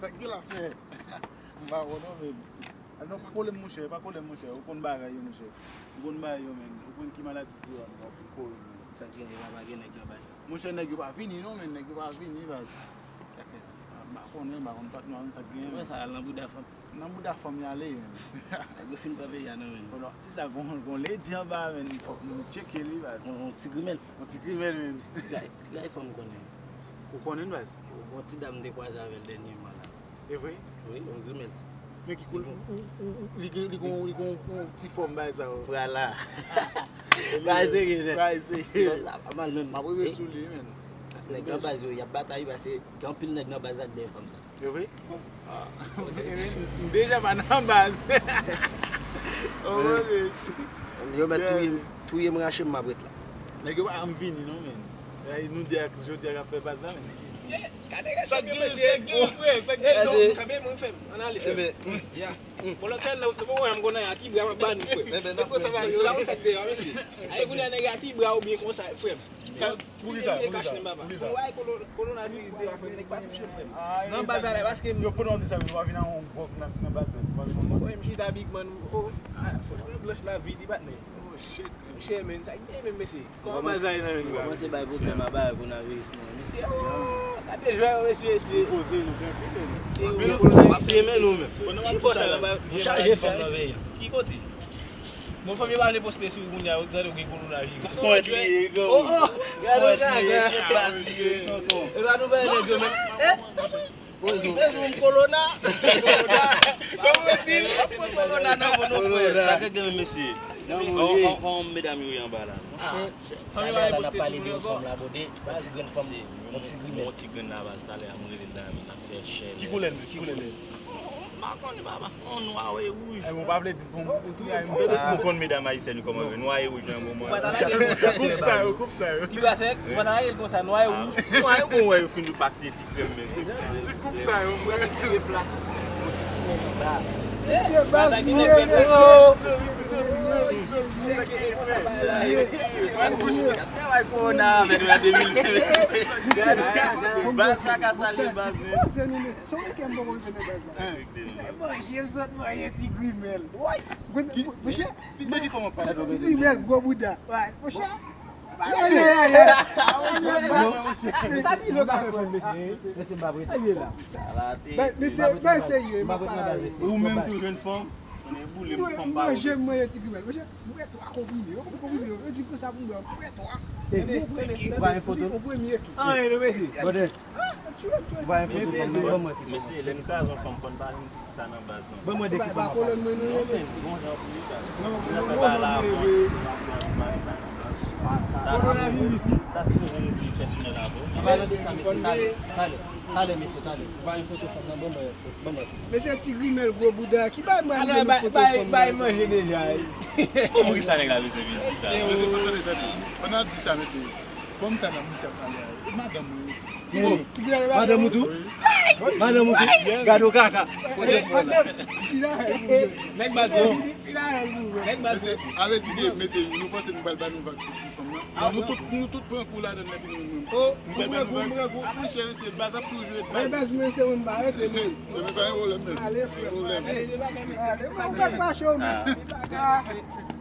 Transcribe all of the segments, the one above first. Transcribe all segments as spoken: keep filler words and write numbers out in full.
Sa k gen la frè? M pa konn non, men. A non, pa kole m, monchè, pa kole m, monchè. Ou konn bagay yo, monchè. Ou konn bagay yo, men. Ou konn ki maladi pou yo, men. Ou konn kole m, men. Sa k gen, papa, gen nèg nan baz? Monchè, nèg yo pa vini, non, men. Nèg yo pa vini, baz. Sa k fè sa? Ah, m pa konnen, m pa konn pati, m pa konn sa k gen. Mwen sa al nan bouda fanm. Nan bouda fanm y ale, men. Nèg yo fin pran peyi a nan men. Bon, non, ki sa, gon, gon lady anba, men. Fòk nou tcheke li, baz. Yon, yon ti grimèl. Yon ti grimèl, men. Ti gay, ti gay fanm konnen. Ou konnen l, baz? Yon ti dam m te kwaze avè l dènyèman la. E vre? Wi, yon grimèl. Men ki koul-, ou, ou, ou, li gen, li gen, li gen yon ti fòm bagay sa yo. Frè la. Bagay serye, zen. Bagay serye. Ti lòt la pa mal menm. M ap rive sou li, men. Paske nèg nan baz yo, y ap batay, paske gen anpil nèg nan baz ak dèyè fanm sa. E vre? Ah. M deja pa nan baz. Oh, mon Dieu. Yo mèt touye m, touye m, rache m, m ap ret la. Nèg yo pa janm vini non, men. E nou de a, jodi a k ap fè baz la, men. Gade sa k gen, sa k gen, frè, sa k gen. Gade. Kanpe, mwen fè m. Ann ale, frè m. Ya. Bon, lòt sèl, nou pa wè m konnen a ki bra m ap ba nou, frè m. E konsa bagay yo. La, ou sa k deyò, mesye. Ay, kounye a nèg a ki bra ou byen konsa, frè m. Sa, pou ki sa, pou ki sa, pou ki sa? Ou wè kolo-, kowonaviris deyò, frè m, nèg pa touche m, frè m. Nan baz la, paske m. Yo, pandan w di sa, yo pa vin a yon gwòg nan, nan baz la, yo pa vin a yon gwòg. Wè, m chita big man, oh, ah, fò cheve blanch la, vini, patnè. Oh, shit. Monchè, men, sa k gen, men, mesye. Kòman bagay nan menm, bra? Kòmanse bay pwoblèm a bagay kowonaviris nan, mesye. Oh, gade jwè yo, mesye, mesye. Poze nou trankil, men. Mesye, w ap fye men nou menm. Ki kote sa la? Yo chaje fanm nan peyi a. Ki kote? Bon, fanm yo pa vle poste sou kounye a, yo tande gen kowonaviris. Pòt li ye, oh, oh, gade, gade. E pa nou bay nèg yo, men. Eh! Poze w. Poze w, kolona. Kolona. Kòman w di? Pran kolona nan men nou, frè. Sa k gen, mesye? Kòman, kòman medam yo ye anba la? Fanm yo pa vle poste sou nou ankò. Yon ti grenn fanm, yon ti grenn. Yon ti grenn la baz, talè a m rele l la, men l ap fè chèlè. Ki koulè l ye? Ki koulè l ye? M pa konnen, papa. Yon nwa e wouj. Eh, bon, pa vle di pou m, pou m, pou m, pou m konn medam ayisyèn yo kòman yo ye. Nwa e wouj, yon bon mwen. Koup sa yo, koup sa yo. Ti bwa sèk, ou pa ta rele l konsa, nwa e wouj. Nwa e bon, wè, yo fin pakte ti krèm, men. Ti koup sa yo, mwen. Ti koup sa yo. Mesye, baz, mesye. Travay kowona avè nou nan de mil ven. Baz la ka salye, baz. Poze nou, mesye. Se yon weekend bon pou rive nan baz la. Manje, sot manje ti grimèl. Monchè, ti grimèl, gwo bouda. Monchè. Sa ki zo ka fè fanm, mesye? Mesye, m pa prete. Mesye, mwen serye, m pa prete. Ou menm tou, jèn fanm. Mwen boule m fanm pa ou, mesye. Mwen manje, m manje ti grimèl. Monchè, m bwè twa konprime. Yo konprime yo. Yo di m konsa pou m bwè. M bwè twa. Ou bay yon foto? Ou premye ki. Anyen non, mesye. Brother. Ou bay yon foto pou mwen, ban mwen ki. Mesye, lè n kraze yon fanm, fò n pa vin di sa nan baz, non. Ban mwen de ki fanm ap pale. Kolòn mwen nou ye, mesye. Bon jan pou li, baz. Kolon mwen ye. Sa, sa, sa, sa, sa se yon revi pèsonèl avè w. An palan de sa, mesye, talè, talè, talè, mesye, talè. Ou bay yon foto fanm nan, ban mwen, ban mwen. Mesye, ti grimèl gwo bouda ki bay mwen foto fanm nan. Bay manje deja, wi. Bon, poukisa nèg la bezwen vin di sa? Mesye, tande, tande. Pandan l ap di sa, mesye, fanm sa nan misye ap pale a, e madanm mwen, mesye. Ti grenn, madanm ou tou? Wi. Madanm ou tou? Yes. Gade w kaka. Nèg baz bon. Nèg baz bon. Mesye, avè di ke, mesye, nou panse nou pral ba nou vag pou ti fanm nan. Non, nou tout, nou tout pran kou ladann lè fini nou menm. Oh, nou pral ba nou vag. Ah, monchè, mesye, baz ap toujou ret baz. Baz, mwen se ou m pa rete menm. Mwen pa gen pwoblèm menm. Ale, frè. Pwoblèm. Ale, mwen ou pa fache ou menm.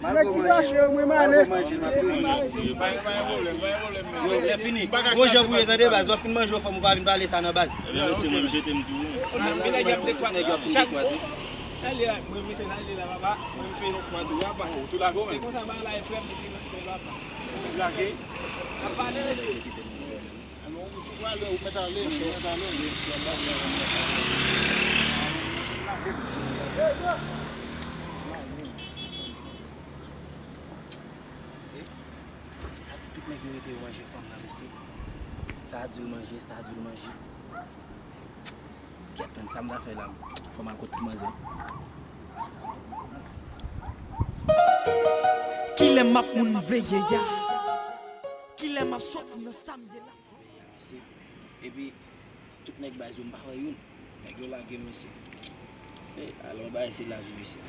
Nèg ki fache yo, mwen m ale. Pa gen, pa gen pwoblèm, pa gen pwoblèm, men. Lè fini. Bon jan pou ye tande baz, w ap fin manje w fanm ou pa vin pale sa nan baz. Ebyen, mesye, mwen m jete m tou. Nèg yo ap fin dekwa tou. Chak jou. Salye la, mwen, mesye, salye la, papa. Mwen m fè yon fwa tou, papa. Se konsa bagay la ye, frè m, mesye, mwen fè papa. Se blage. N ap pale, mesye. Alò, ou sou pale, ou mèt ale, ou mèt ale. Mesye, sa di tout nèg yo rete yo manje fanm nan, mesye. Sa di l manje, sa di l manje. Kèt, men sa m ta fè la, fò m al kot ti manzè. Kilè m ap moun vle ye a? Kilè m ap sòti nan sa m ye la? Mesye. Epi, tout nèg baz yo, m pa wè youn. Nèg yo lage m, mesye. Ey, alon bagay se lavi, mesye.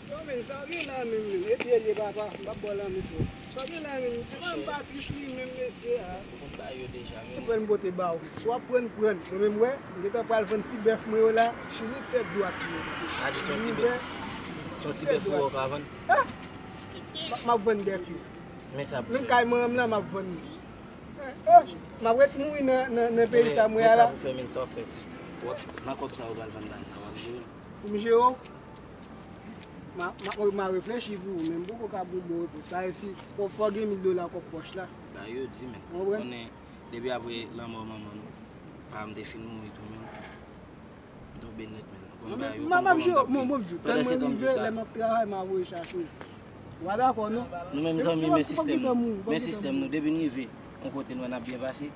Yo, menm sa w gen la, menm, menm. Epi, e ye, papa, m p ap ba w lanmen, frè. Sa gen la menm, se pa m pa tris li menm mesye a. Ou konn bagay yo deja menm. Ou pran pote ba ou. Si w ap pran, pran. Mwen menm wè, m gentan pral vann ti bèf mwen yo la, chili tèt dwat li. A di se yon ti bèf. Se yon ti bèf ou wè w ka vann. Ah! M ap vann bèf yo. Men sa pou fè. Menm kay manman m la, m ap vann li. Eh, oh, m ap ret mouri nan, nan, nan peyi sa mwen a la. Men sa pou fè, men sa w fè. W ap, nan kòb sa ou pral vann bagay sa, w ap jere l. Pou m jere w? Ma, ma, ma reflechi pou ou, men m poko ka ba w bon repons. Parèt si fò, fò gen mil dola kòb pòch la. Bagay yo di, men. Ou konprann? Konnen, depi apre lanmò manman nou, pa m te fin mouri tou, men. M tonbe nèt, men. Ou konn bagay yo, m ap di w, bon, bon, di w, tan mwen rive, lè m ap travay, m a voye chache w. Ou pa dakò, non? Nou menm zanmi, men sistèm nou. Men sistèm nou, depi n rive yon kote nou wè n ap byen pase,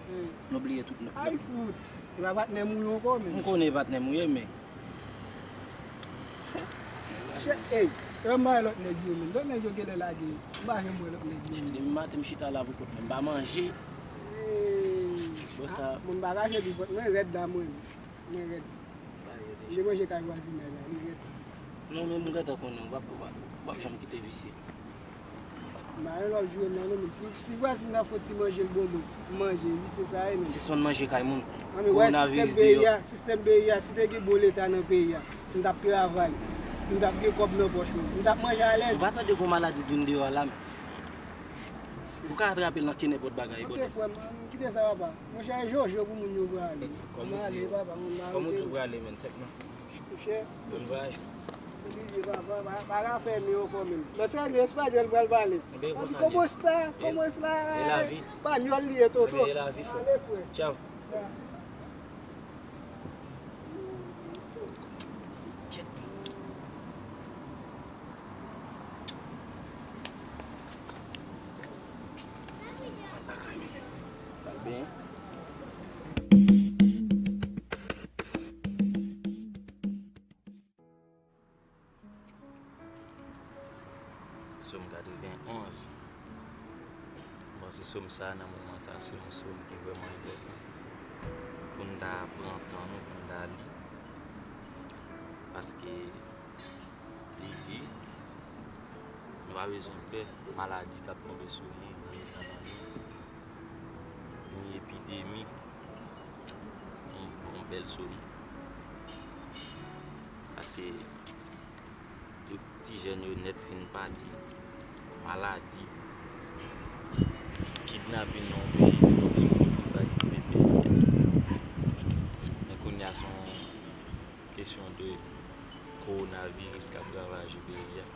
nou bliye tout nou. Ay, fout. E pa patnè m ou ye ankò, men. M konnen e patnè m ou ye, men. Chè, ey, e m bay lòt nèg yo, men. Lòt nèg yo genlè lage. M pa janm wè lòt nèg yo, men. Depi maten m chita la pou kont mwen, m pa manje. Ey, bon, sa. Moun pa kache pi fòt, mwen rèd la, mwen. Mwen rèd. M te manje kay vwazinay la, li rèd. Non, men m gentan konnen, w p ap, w p ap, w p ap janm kite visye. M pa wè w ap joure m nan, non, men si, si vwazin nan fè yon ti manje l bon mwen, m manje, visye sa ye, men. Sispann manje kay moun. Kowonaviris deyò. Sistèm peyi a, sistèm peyi a, si te gen bon leta nan peyi a, m t ap travay, m t ap gen kòb nan pòch mwen, m t ap manje alèz. Ou pa tande gon maladi k vin deyò a la, men. Ou ka atrape l nan kenenpòt bagay, bòdè. Ok, frè m, kite sa, papa. Monchè, e jojo pou moun yo prale. Kòm ou di, kòm ou di w prale, men, sèk non. Monchè. Bon vwayaj. Oblije, papa, pa, pa ka fèmen ankò menm. Mwen se de espanyòl pral pale. Ebyen, konsa li ye. Komo esta? Komo esta? E lavi. Espanyòl li ye, Toto. Ebyen, e lavi, frè. Ale, frè. Tchaw. Tchaw. Al byen. Sòm katrevenn onz. M panse sòm sa a, nan moman sa a, se yon sòm ki vrèman enpòtan pou n ta pran tan nou, pou n ta li. Paske li di, nou pa bezwen pè maladi k ap tonbe sou moun nan eta pa nou, ni epidemi. Yon, yon bèl sòm. Paske tout ti jèn yo nèt fin pati. Maladi, kidnapin nan yon peyi, tout timoun yo fin pati kite peyi a. Men kounye a, se yon kesyon de kowonaviris k ap ravaje peyi a.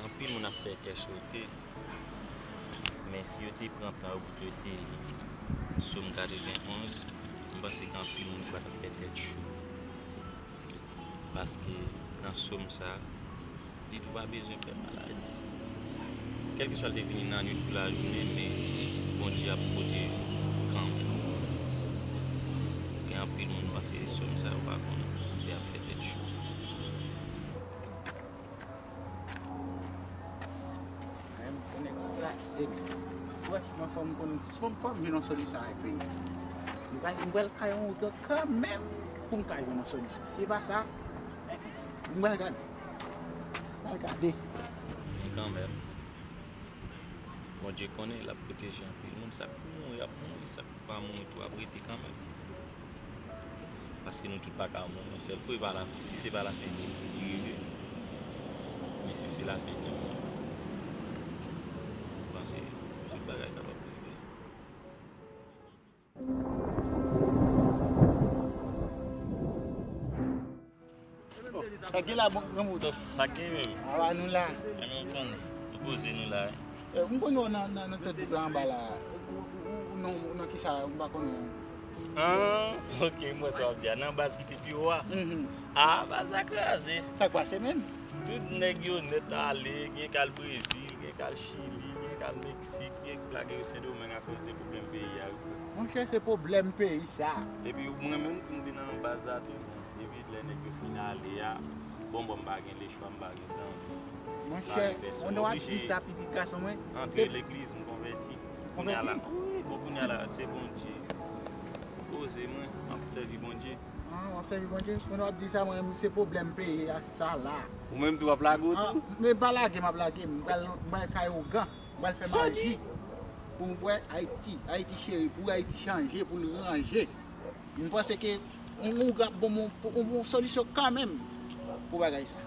Anpil moun ap fè kè sote, men si yo te pran tan yo pou yo te li Sòm katrevenn onz, m panse gen anpil moun ki pa t ap fè tèt cho. Paske nan sòm sa a, li di w pa bezwen pè maladi. Kèlkeswa l te vini nan nuit kou lajounen, men Bondye ap pwoteje w kanmenm. Gen anpil moun panse sòm sa yo pa konn fè ap fè tèt cho. Menm konnen kraze m. Franchman, fò m konn, fò m, fò m jwenn yon solisyon avèk peyi sa. M pral, m pral kay yon wout kanmenm pou m ka jwenn yon solisyon. Si se pa sa, m pral gade. M pral gade. Men kanmenm, Bondye konnen l ap pwoteje anpil moun. Sa k pou mouri ap mouri, sa k pou pa mouri tou ap rete kanmenm. Paske nou tout pa ka mouri yon sèl kou, e pa la, si se pa lafen di mond ki rive. Men si se lafen di mond, m panse tout bagay kapab rive. Sa gen la, bon, granmoun? Sa gen menm. Awa nou la. Ann nou konnen. Nou poze nou la, wi. Eh, m konnen w nan, nan, nan tèt bouk la anba la. Ou, ou, ou, ou nan, ou nan kisa, m pa konnen. Ah, ok, m wè sa w ap di a. Nan baz ki te pi wo a. Mhm. Ah, baz la kraze. Sa k pase menm? Tout nèg yo nèt ale, gen k al Brezil, gen k al Chili, gen k al Meksik, gen k lage yo Sendomeng akoz de pwoblèm peyi a, wi, frè. Monchè, se pwoblèm peyi sa. Epi mwen menm tou, m te nan baz la tou. Epi lè nèg yo fin ale a, bon, bon, m pa gen lechwa, m pa gen zanmi. Monchè, m pa gen pèsonn, konnen w ap di sa, pitit gason mwen, antre legliz, m konvèti. Kounye a la, wi, bon, kounye a la, se Bondye. Poze mwen, m ap sèvi Bondye. Ah, w ap sèvi Bondye? Konnen w ap di sa, mwen, se pwoblèm peyi a, sa la. Ou menm tou, w ap lage w tou? Ah, men pa lage, m ap lage. M pral, m pral kay ougan. Pral fè maji pou m wè Ayiti, Ayiti cheri, pou Ayiti chanje, pou l ranje. M panse ke yon, yon gap bon, bon, bon solisyon kanmenm pou bagay sa.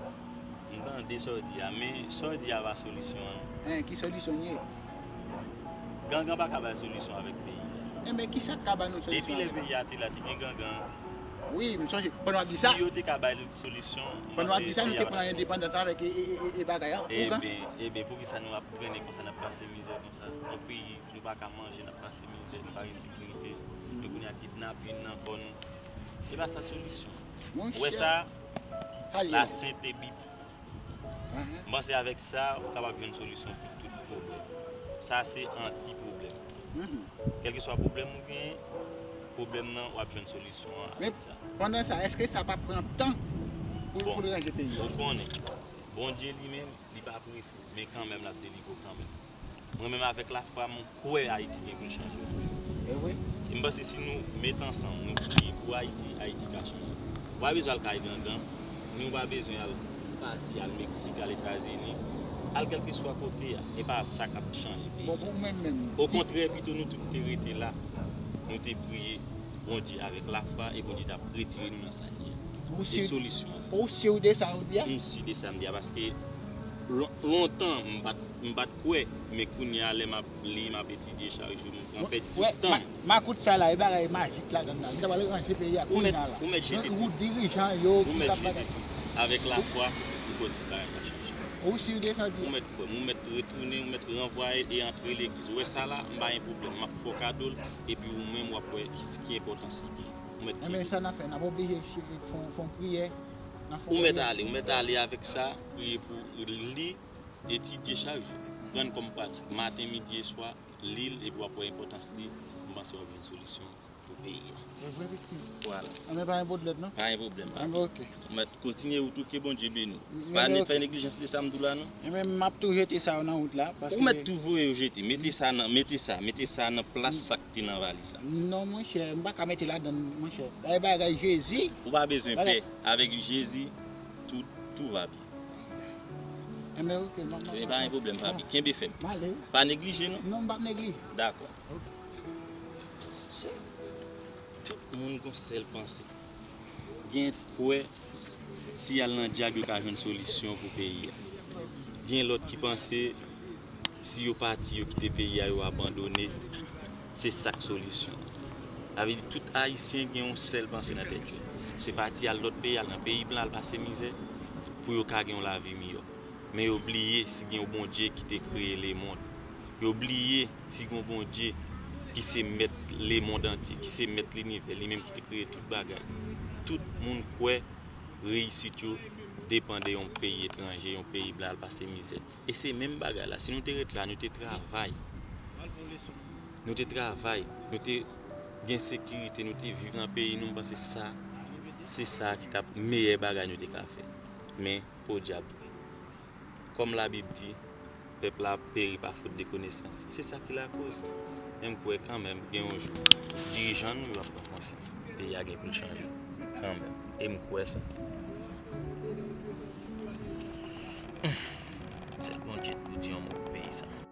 M tande sa w di a, men sa w di a pa solisyon an. Hein, ki solisyon l ye? Gangan pa ka bay solisyon avèk peyi a. Enben, ki sa k ka ba nou solisyon avèk? Depi lè peyi a te la, te gen gangan. Wi, m sonje, pandan w ap di sa. Si yo te ka bay solisyon, pandan w ap di sa, nou te pran endepandans avèk e, e, e, e, e bagay an, ougan. Eben, eben, poukisa nou ap trennen konsa, n ap pase mizè konsa? Yon peyi, nou pa ka manje, n ap pase mizè, nou pa gen sekirite. Nou kounye a kidnapin nan kò nou. E pa sa solisyon. Ou wè sa, la sente Bib. M panse avèk sa, ou kapab jwenn solisyon pou tout pwoblèm. Sa se anti-pwoblèm. Kèlkeswa pwoblèm ou genyen, pwoblèm nan, w ap jwenn solisyon an avèk sa. Men pandan sa, èske sa pa pran tan pou, pou l ranje peyi a? Ou konnen, Bondye li menm, li pa prese, men kanmenm l ap delivre w kanmenm. Mwen menm avèk lafwa, m kwè Ayiti gen pou l chanje yon jou. E vre? E m panse si nou met ansanm, nou priye pou Ayiti, Ayiti ka chanje. Ou pa bezwen al kay gangan, ni ou pa bezwen al pati, al Meksik, al Etazini, al kèlkeswa kote a. E pa sa k ap chanje peyi a. Bon, pou mwen menm. Okontrè, pito nou tout te rete la, nou te priye Bondye avèk lafwa e Bondye t ap retire nou nan sa n ye a. Ou si, solisyon an sa. Ou si de sa ou di a? M si de sa m di a, paske lon-, lontan m pa t, m pa t kwè, men kounye a lè m ap li, m ap etidye chak jou, m pran pèdi tout tan m. Makout sa la, e bagay majik ladan l la. Li ta pral ranje peyi a kounye a la. Ou mèt jete tout. Ou dirijan yo ki t ap bagay. Avèk lafwa, ou kwè tout bagay ka chanje. Ou si de sa ou di a? Ou mèt kwè m, ou mèt retounen, ou mèt ranvwaye e antre legliz. Ou wè sa la, m pa gen pwoblèm, m ap fè w kado l, epi ou menm w ap wè ki, ki enpòtans li genyen. Ou mèt kenbe. Enben, sa n ap fè, n ap oblije fè yon, fè yon priyè. Ou mèt ale, ou mèt ale avèk sa, priye pou li, etidye chak jou, pran l kòm pratik, maten, midi e swa, li l, epi w ap wè enpòtans li, m panse w ap jwenn solisyon pou peyi a. Se vre, viktim. Vwala. Enben, pa gen pwoblèm, non? Pa gen pwoblèm, papi. Enben, oke. Ou mèt kontinye wout ou, ke Bondye beni w. Pa ne-, fè neglijans de sa m di w la, non. Enben, m ap tou jete sa yo nan wout la, paske. Ou mèt tou voye yo jete. Mete sa nan, mete sa, mete sa nan plas sa k te nan valiz la. Non, monchè, m pa ka mete ladan l, monchè. Bagay, bagay Jezi. Ou pa bezwen pè. Avèk Jezi, tout, tout va byen. Enben, oke, m ap, m ap, m ap. Pa gen pwoblèm, papi. Kenbe fèm. M ale, wi. Pa neglije, non. Non, m p ap neglije. Dakò. Tout moun gon sèl panse. Gen kwè, si y al nan dyab, yo ka jwenn solisyon pou peyi a. Gen lòt ki panse, si yo pati, yo kite peyi a, yo abandone, se sa k solisyon an. Sa vle di, tout Ayisyen gen yon sèl panse nan tèt yo. Se pati al lòt peyi, al nan peyi blan, al pase mizè, pou yo ka gen yon lavi miyò. Men yo bliye si gen yon Bondye ki te kreye lemonn. Yo bliye si gen yon Bondye ki se mèt lemonn antye, ki se mèt linivè, li menm ki te kreye tout bagay. Tout moun kwè reyisit yo depann de yon peyi etranje, yon peyi blan al pase mizè. E se menm bagay la. Si nou te ret la, nou te travay. Nou te travay, nou te gen sekirite, nou te viv nan peyi nou, m panse sa, se sa ki t ap meyè bagay nou te ka fè. Men, podyab. Kòm Labib di, pèp la ap peri pa fot de konesans. Se sa ki lakoz. Men m kwè kanmenm, gen yon jou, dirijan nou yo ap pran konsyans. Peyi a gen pou l chanje. Kanmenm. E m kwè sa. Sèl Bondye pou di yon mo pou peyi sa.